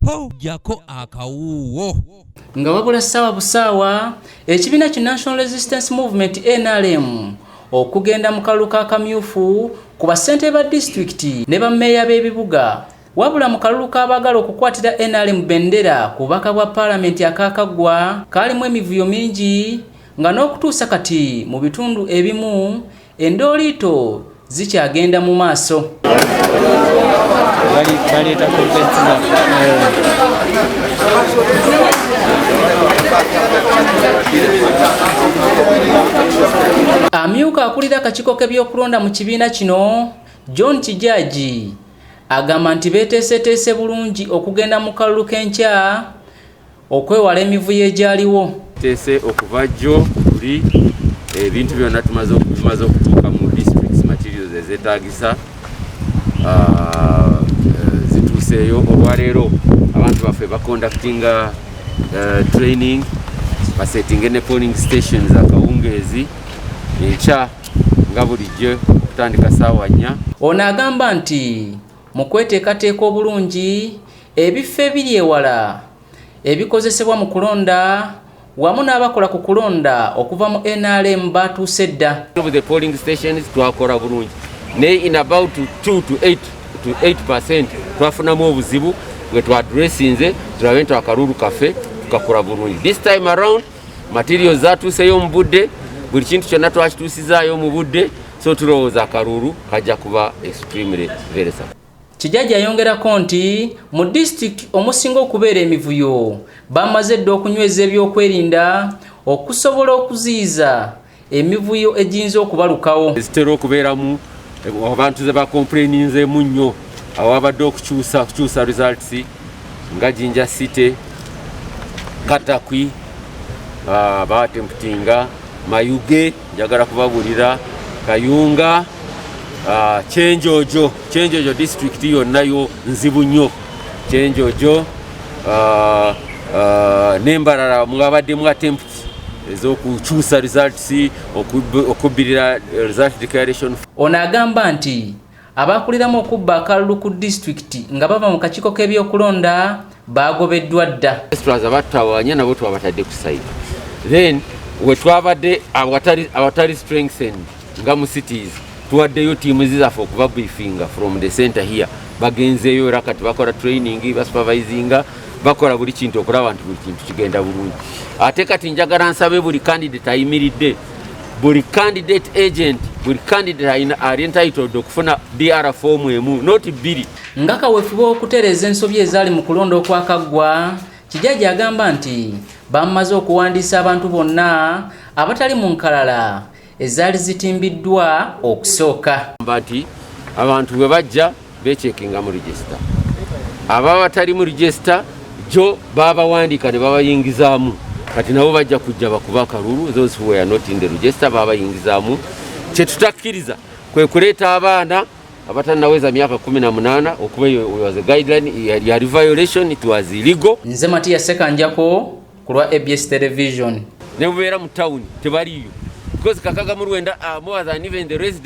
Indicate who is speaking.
Speaker 1: Ho, jjako akawuuwo.
Speaker 2: Nga wabula ssaawa busaawa ekibiina ki National Resistance Movement, NRM, okugenda mu kalulu k'akamyufu ku bassentebe ba disitulikiti ne bammeeya b'ebibuga, wabula mu kalulu k'abaagala okukwatira NRM bendera ku bubaka bwa paalamenti akaakaggwa kaalimu emivuyo mingi, nga n'okutuusa kati mu bitundu ebimu endooliito zikyagenda mu maaso.
Speaker 3: Baleeta complaints zaffe.
Speaker 2: Amyuka akulira akakiiko k'ebyokulonda mu kibiina kino, John Kijaji, agamba nti beeteeseteese bulungi okugenda mu kalulu k'enkya okwewala emivuyo egyaliwo.
Speaker 4: Teese okuva jjo buli ebintu byonna bimaze okutuuka mu districts. Materials ezeetagisa zituuseeyo. Olwaleero abantu baffe baconductinga training, basetinge ne polling stations akawungeezi enkya nga bulijjo okutandika saawa 4.
Speaker 2: Ono agamba nti mu kweteekateeka obulungi, ebifo ebiri ewala ebikozesebwa mu kulonda wamu n'abakola ku kulonda okuva mu NRM batuuse dda.
Speaker 4: Of the polling stations twakola bulungi, naye in about 2 to 8 to 8% twafunamu obuzibu bwe twaddressinze tulabe nti akalulu kaffe tukakola bulungi. This time around materials zatuuseyo mu budde, buli kintu kyonna twakituusizaayo mu budde, so tulowooza akalulu kajja kuba extremely very successful.
Speaker 2: Kijaji ayongerako nti mu disitulikiti omusinga okubeera emivuyo bamaze dda okunyweza ebyokwerinda okusobola okuziyiza emivuyo egiyinza okubalukawo.
Speaker 4: Zitera okubeeramu abantu ze bacomplaininzeemu nnyo awabadde okukyusa kukyusa results nga Jinja City, Katakwi, batemputinga Mayuge, njagala kubabuulira Kayunga, Kyenjojo. Kyenjojo district yonna yo nzibu nnyo. Kyenjojo n'embalala mwabaddemu attempt ez'okukyusa results, okubbirira result declaration.
Speaker 2: Ono agamba nti abakuliramu okubba akalulu ku disitulikiti nga bava mu kakiiko k'ebyokulonda bagobeddwa dda.
Speaker 4: Extras abatawanya nabo twabatadde ku side. Then wetwabadde awatali strengthened nga mu cities, tuwaddeyo tiimu zaffe okuba briefinga from the center here. Bagenzeeyo era kati bakola training, basupervisinga, bakola buli kintu okulaba nti buli kintu kigenda bulungi. Ate kati njagala nsabe buli candidate ayimiridde, buli candidate agent, buli candidate ali entitled okufuna DR form emu, not bbiri.
Speaker 2: Nga kaweefube okutereeza ensobi ezaali mu kulonda okwakaggwa, Kijaji agamba nti bamaze okuwandiisa abantu bonna abatali mu nkalala ezaali zitimbiddwa okusooka.
Speaker 4: Mba nti abantu bwe bajja becheckinga mu register, ababa batali mu register jo babawandiika ne babayingizaamu. Kati nabo bajja kujja bakuba akalulu. Those who were not in the register babayingizaamu. Kyetutakkiriza kwe kuleeta abaana abatannaweza myaka 18, okuba eyo was a guideline yali violation, it was illegal.
Speaker 2: Nze Matiya Sekanjako ku lwa ABS Television.
Speaker 4: Ne bubeera mu town tebaliyo because 69 more than even the residents.